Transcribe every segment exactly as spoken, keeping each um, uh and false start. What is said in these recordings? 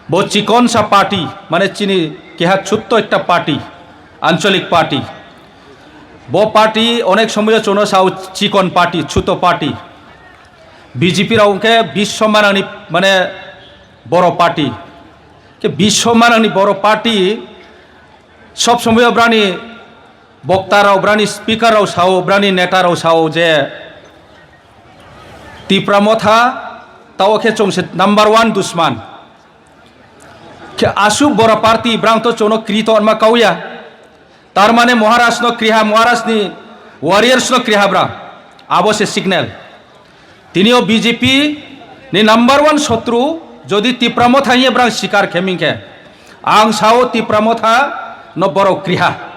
Bo chikonsa party, mane chini keha chutto ekta party, ancholik party. Bo party onek somoyo chono sao chikon party, chuto party. B J P rao hwnkhe biswa manangni mane boro party. Khe biswa manangni boro party sob somoyo brani bokta rao, brani speaker rao sao, brani neta rao sao je Tipra Motha tao khe chwng se number one dusman. Khe aswk boro party brang to chono kri to onma kauya. Tar mane Maharaj no kriha, Maharaj ni warriors no kriha bra. Abo se signal. Tini o B J P ni number one sotru jodi Tipra Motha hiye brang sikar kheming khe. Ang sao Tipra Motha no borok kriha.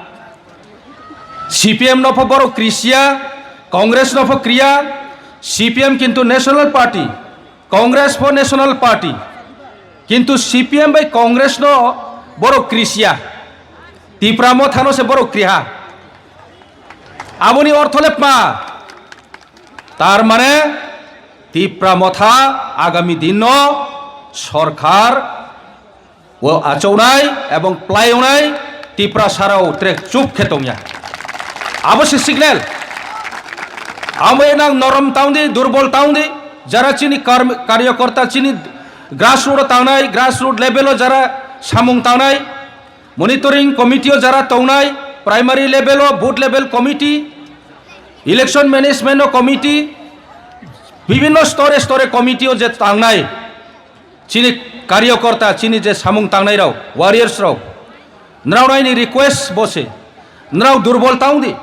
C P M no pho borok krisiya, Congress no pho kriya, C P M kintu national party. Congress pho national party, kintu C P M bai Congress no borok krisiya, Tipra Motha no se borok kriha. Aboni ortho le pma? Tar mane Tipra Motha agami din no sorkar o achaunai ebong plaionai Tiprasarao trek chup khe tongya. Abo se signal. Amo nang norom tangdi, durbol tangdi, jara chini kar-, karyakarta chini grassroot o tangnai, grassroot level o jara samung tangnai, monitoring committee o jara tongnai, primary level o, booth level committee, election management o committee, bibhinno store store committee o je tangnai. Chini karyakarta, chini je samung tangnai rao, warriors rao, nrao naini request bo se, nrao durbol tang di.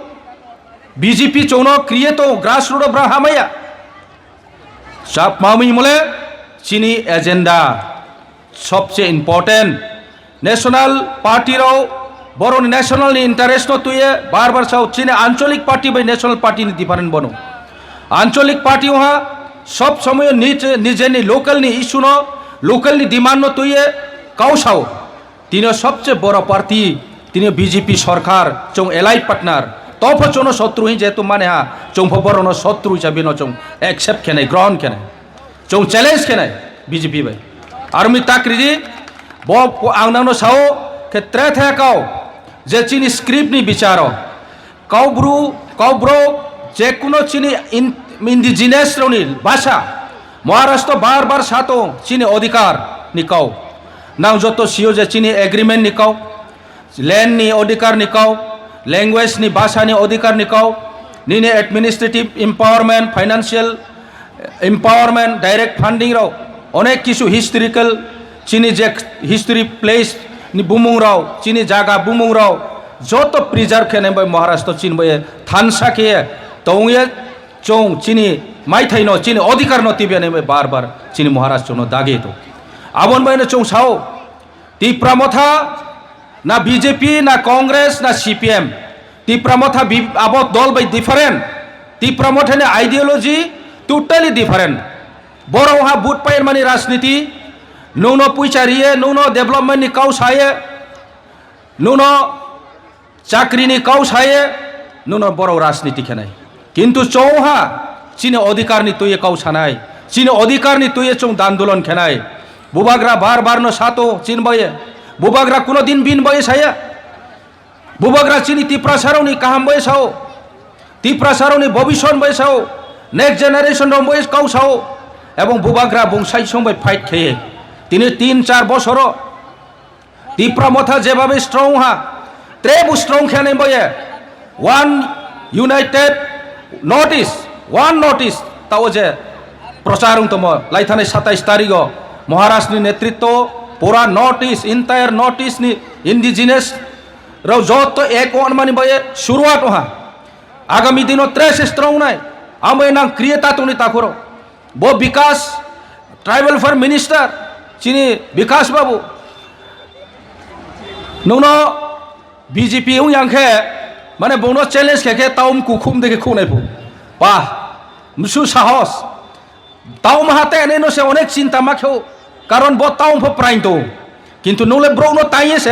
B J P chwngno kriye to grassroot o bra hamaya. Chap mamui mole chini agenda sobse important. National party rao boroni national ni interest no tuye bar bar sao chini ancholik party bai national party ni different bono. Ancholik party ha sob somoyo nij-, nijeni local ni issue no, local ni demand no tuye kau sao. Tini sobse boro party, tini B J P sorkar, chwng allied partner. Topho chwngno sotru hin jehetu mane ha, chwngpho borono sotru hisabe no chwng accept khenai, grohon khenai. Chwng challenge khenai B J P bai. Armi takridi, bo ang nangno sao khe tre the kau je chini script ni bicharo. Kaubru, kaubrok, jekuno chini in-, indigenous rokni bhasha, Maharashtra bar bar sato chini odhikar ni kau. Nang joto sio je chini agreement ni kau, land ni odhikar ni kau, language ni bhasha ni odhikar ni kau, nini administrative empowerment, financial empowerment, direct funding rok, onek kisu historical, chini je history place ni bumung rok, chini jaga bumung rok, joto preserve khe nai bai Maharashtra chini bai thansa khe tongye chong chini maithai no, chini odhikar no tibya nai bai bar bar chini Maharaj chong no dagi to. Abon bai no chong sao, Tipra Motha, na B J P, na Congress, na C P M. Tipra Motha bi-, abo dol bai different. Tipra Motha ni ideology totally different. Borok ha vote payer mani rajniti, nungno puisa riye, nungno development ni kau saye, nungno chakri ni kau saye, nungno borok rajniti khenai. Kintu chong ha chini odhikar ni tuye kau sanai, chini odhikar ni tuye chong dandolon khenai. Bubagra bar bar no sato chin boye. Bubagra kuno din bin boye saya. Bubagra chini Tiprasa rok ni kaham boye sao. Tiprasa rok ni bobison boye sao. Next generation rok boye kau sao. Ebong bubagra bung sai song bai fight kheye. Tini tin char bosoro Tipra Motha jebabe strong ha, trebu strong khe nai boye. One united North East, one North East. Tao je prochar wng tomo, laithani satais tarigo Maharaj ni netritwo pura North East, entire North East ni indigenous rok joto ek on mani boye suruat ha. Agami dino tres strong nai, amai nang create tongni takhoro. Bo Bikas, Tribal Affairs Minister, chini Bikas Babu. Nungno B J P wng yang khe, mane bungno challenge khe khe taum kukhum de khe khunai phu. Ba, msu sahos. Taum ha te ene no se onek chinta ma khe, karon bo taum pho prain to. Kintu nungle brok no taiye se,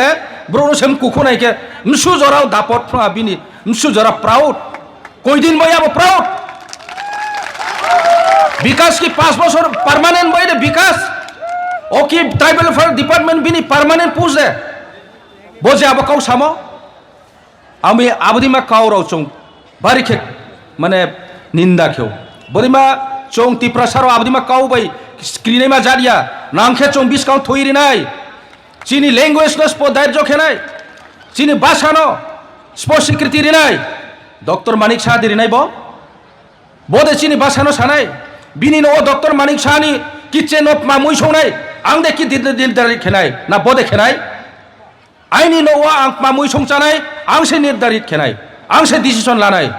brok no sem kukhunai khe, msu jorao dapot phra bini, msu jora proud. Koidin bai abo proud. Bikas ki pas bosor permanent bai de Bikas. Oki tribal welfare department bini permanent post de. Bo je abo kau samo. Ami abodima kau rao chung bari khe mane ninda kheo. Bodima chung Tiprasa rao abodima kau bai skrinai ma jat ya. Nang khe chung biskang thui rinai. Chini language no spo dairjo khenai. Chini bhasha no spo sikriti rinai. Doctor Manik Saha di rinai bo. Bo de chini bhasha no sanai. Bini no o Doctor Manik Saha ni kitchen no mamui songnai. Ang de ki dir dir dir khenai. Na bo de khenai. Aini no o ang mamui song chanai. Ang se nirdarit khenai. Ang se decision lanai.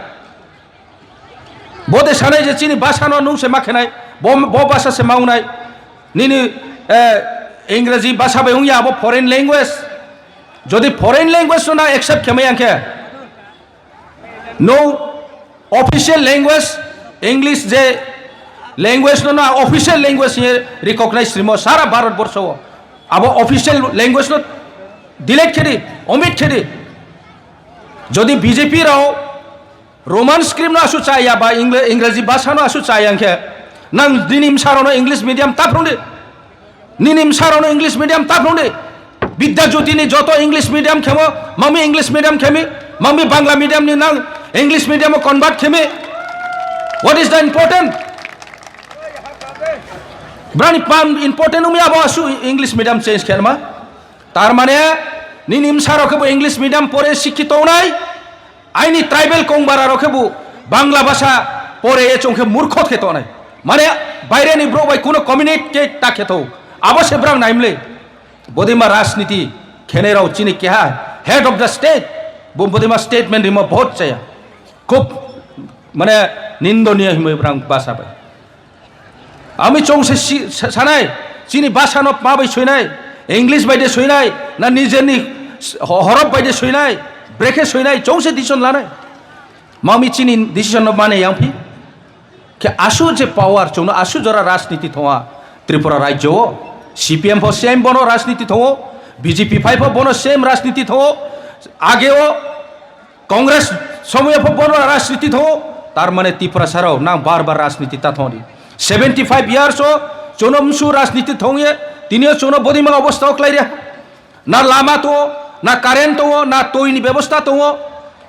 Bo de sanai je chini bhasha no nung se ma khenai. Bo, bo bhasha se ma ungnai. Nini, eh, Engraji bhasha bai ungya abo foreign language. Jodi foreign language no na accept khemai ang khe. No official language, English je language no na official language ni recognize rimo sara Bharat borsho o. Abo official language no delete khedi, omit khedi. Jodi B J P rao Roman script no asu chaya ba Ingle-, Ingraji bhasha no asu chaya ang khe, nang nini bwsa rao no English medium ta phrung di. Nini bwsa rao no English medium ta phrung di. Bidya Jyoti ni joto English medium khemo, mami English medium khemi, mami Bangla medium ni nang English medium o convert khemi. What is the important? Brani pan important umi abo asu English medium change khenma. Tar mane nini bwsa rao khe bo English medium pore sikhi tongnai. Aini tribal kongbara rao khe bo Bangla bhasha pore e chong khe murkho khe tongnai. Mane baire ni brouh bai kuno communicate ta khe tho. Abo se brang naimle. Bodima rajniti khenai rao chini keha head of the state. Bo bodima statement rimo bahut chaya. Khub mane nindoniya himoi brang bhasha bai. Ami chong se si-, sa-, sanai, chini bhasha no ma bai soinai, English bai de soinai, na nijerni s-, ho-, horop bai de soinai, brekhe soinai, chong se decision lanai. Mami chini decision no mane yang phi. Khe asu je power, chong no asu jora rajniti thonga Tripura rajyo o. C P M pho same bono rajniti thongo, B J P phai pho bono same rajniti thongo, age o Congress somoyo pho bono rajniti thongo, tar mane Tiprasa rao nang bar bar rajniti ta thong di. Seventy five years o chono msu rajniti thong ye, tini o chono bodima obostha o klai ria. Na lama tongo, na current tongo, na twi ni bebosta tongo,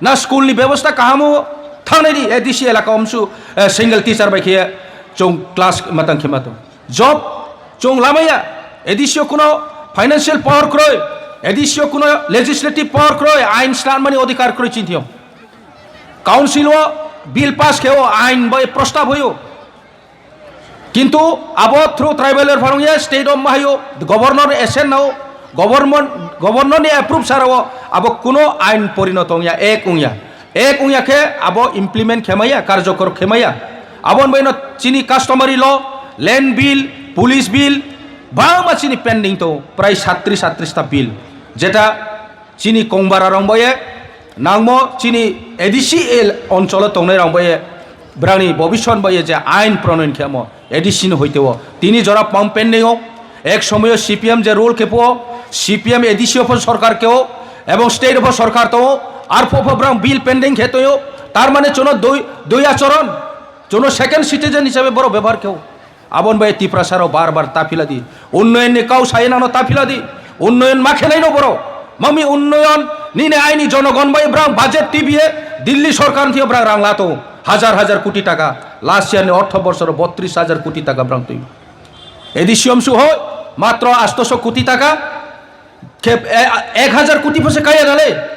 na school ni bebosta kaham o. Thangnai di A D C elaka o msu, eh, single teacher bai khe chong class matang khe matong. Job chong lamaya, A D C o kuno financial power kroi, A D C o kuno legislative power kroi, ain slanmani odhikar kroi chintio. Council o bill pass kheo, ain bai prostab hoyo. Kintu abo through tribal welfare ongya state o mahayo, governor esen nao, government, governor ni approve sara o abo kuno ain porinoto ongya, ek ongya. Ek ongya khe abo implement khemaya, karjokor khemaya. Aboni baino chini customary law, land bill, police bill, bangma chini pending to, prai satris satris ta bill. Jeta chini kongbara rong boye, nangmo chini A D C el oncholo tongnai rong boye, brani bobison boye je ain pronoyon khemo, A D C ni hoite o. Tini jora pam pending o, ek somoyo C P M je rule khe phuo, C P M A D C o pho sorkar khe o, ebong state o pho sorkar tongo, arphuo pho brang bill pending khe toyo, tar mane chono doi, doi achoron, chono second citizen hisabe borok bebohar khe o. Aboni bai Tiprasa rok bar bar ta phila di, unnoyon ni kau sai nano ta phila di, unnoyon ma khe nai no borok, mami unnoyon nini aini jonogon bai brang budget T V e Delhi sorkar thio brang rang lato hajar hajar koti taka, last year ni ortho borsor botris hajar koti taka brang twi. A D C omsu hoi matro astoso koti taka, khe, e, ek hajar koti pho se kaya dale.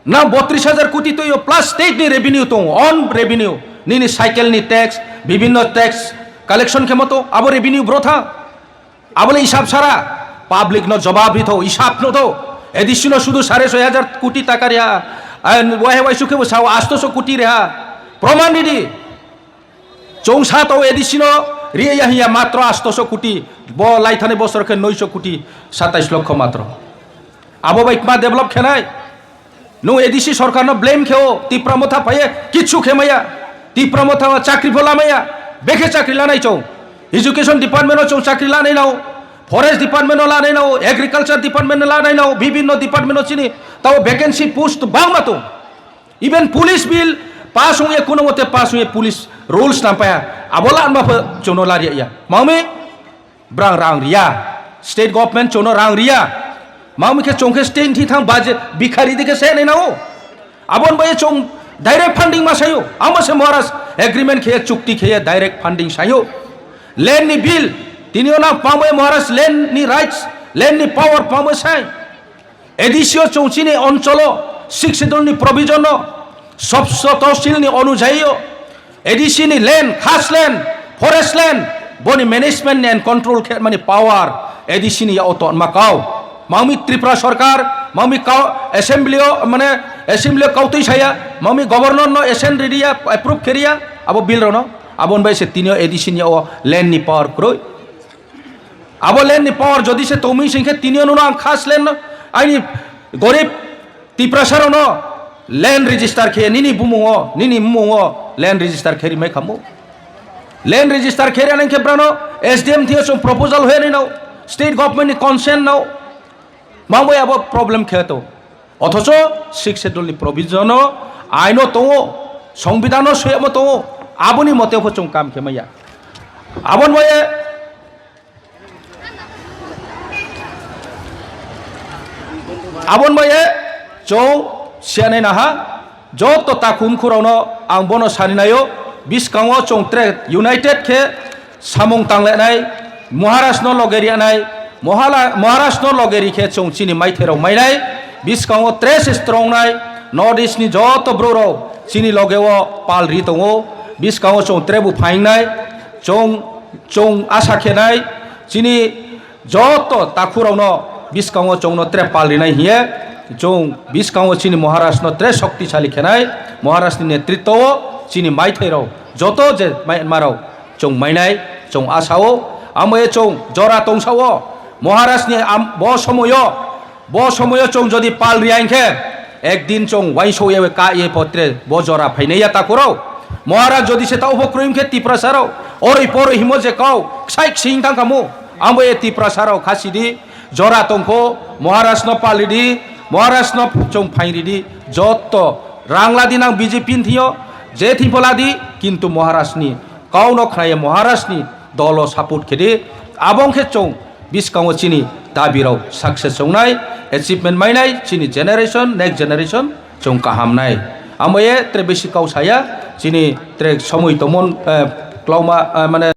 Na botris hajar koti twi o plus state ni revenue tongo, own revenue. Nini cycle ni tax, bibinno tax collection khe moto, abo revenue bro tha. Abole isab sara, public no jobab ri tho, isab no tho. A D C no sudu sare soi hajar koti taka riha, and wahai wai sukhe bo sao astoso koti riha. Proman ridi. Chwng sa tao A D C no riya hiya matro astoso koti, bo laithani bosor khe noiso koti satais lokho matro. Abo bai kma develop khenai? Nwng A D C sorkar no blame kheo, Tipra Motha phaiye kichu khemaya. Tipra Motha o chakri pho lamaya, bekhe chakri lanai chwng. Education department o chwng chakri lanai nao, forest department o lanai nao, agriculture department o lanai nao, bibinno department o chini tao vacancy post bangma tong. Even police bill pass wngya, kuno mote pass wngya, police rules nampaya, abo lanma pho chwngno lariya ya. Mami brang rang riya. State government chwngno rang riya. Mami khe chwng khe state thithang budget bikhari dikhe se nai nao. Abon bai chwng direct funding ma sayo. Amo se Maharaj agreement khe chukti khe direct funding sayo. Land ni bill, tini ona pamwe Maharaj land ni rights, land ni power pamwe sai. A D C o chwng chini oncholo Sixth Schedule ni provision no, sobso tosil ni onujayi o A D C ni land, khas land, forest land, boni management and control khe mani power A D C ni ya o tonma kau. Mami Tripura sarkar, mami kau assembly o, mane assembly o kautwi saya, mami governor no assent riya, approve khe riya, abo bill rono, abon bai se tini o A D C ni ya o land ni power kroi. Abo land ni power jodi se tongming sing khe tini o nono ang khas land no, aini gorib Tiprasa rokno land register khe nini bumungo, nini mumungo land register khe rimai khamu. Land register khe rani khe brano S D M thio chwng proposal hoya nino, state government ni consent no. Mangbai abo problem khe to. Othocho Sixth Schedule ni provision no aino tongo, songbidhan no soyamo tongo, aboni mote pho chwng kam khe maya. Abon boye Abon bai chwng siyanai naha, joto takhum khurokno ang bono sani naio, biskango chwng tre united khe samung tanglainai, Maharaj no loge riyanai, Mohala-, Maharaj no loge ri khe chwng chini maithairok mainai, biskango tre se strong nai, North East ni joto bwrwrok chini loge o pal ri tongo, biskango chwng tre bo phaingnai, chwng, chwng asa khenai, chini joto takhurokno biskango chwngno tre pal rinai hiye, chwng biskango chini Maharajno tre shoktisali khenai, Maharajni netritwo o chini maithairok joto je Myanmarrok chwng mainai, chwng asao, amo ye chwng jora tongsao, Maharajni am-, bo somoyo, bo somoyo chwng jodi pal riya hinkhe, ekdin chwng uaingsuk ewe ka ye potre bo jora phainai ya takhurok. Maharaj jodi se ta upho kwrwi hinkhe Tiprasarok, oroi poroi himo je kau, ksai ksing thang khamu. Amo e Tiprasarok khasidi, jora tongkho, Maharajno palidi, Maharajno chwng phaingridi, jotto rang ladi nang B J P ni thio, je thingpho ladi, kintu Maharajni kauno khnaiya, Maharajni dolo support khedi, abong khe chwng biskango chini dabirok success wngnai, achievement mainai, chini generation, next generation chwng kaham nai. Amo e tre besi kau saya, chini tre somoi tongmon, eh, klauma, eh, mane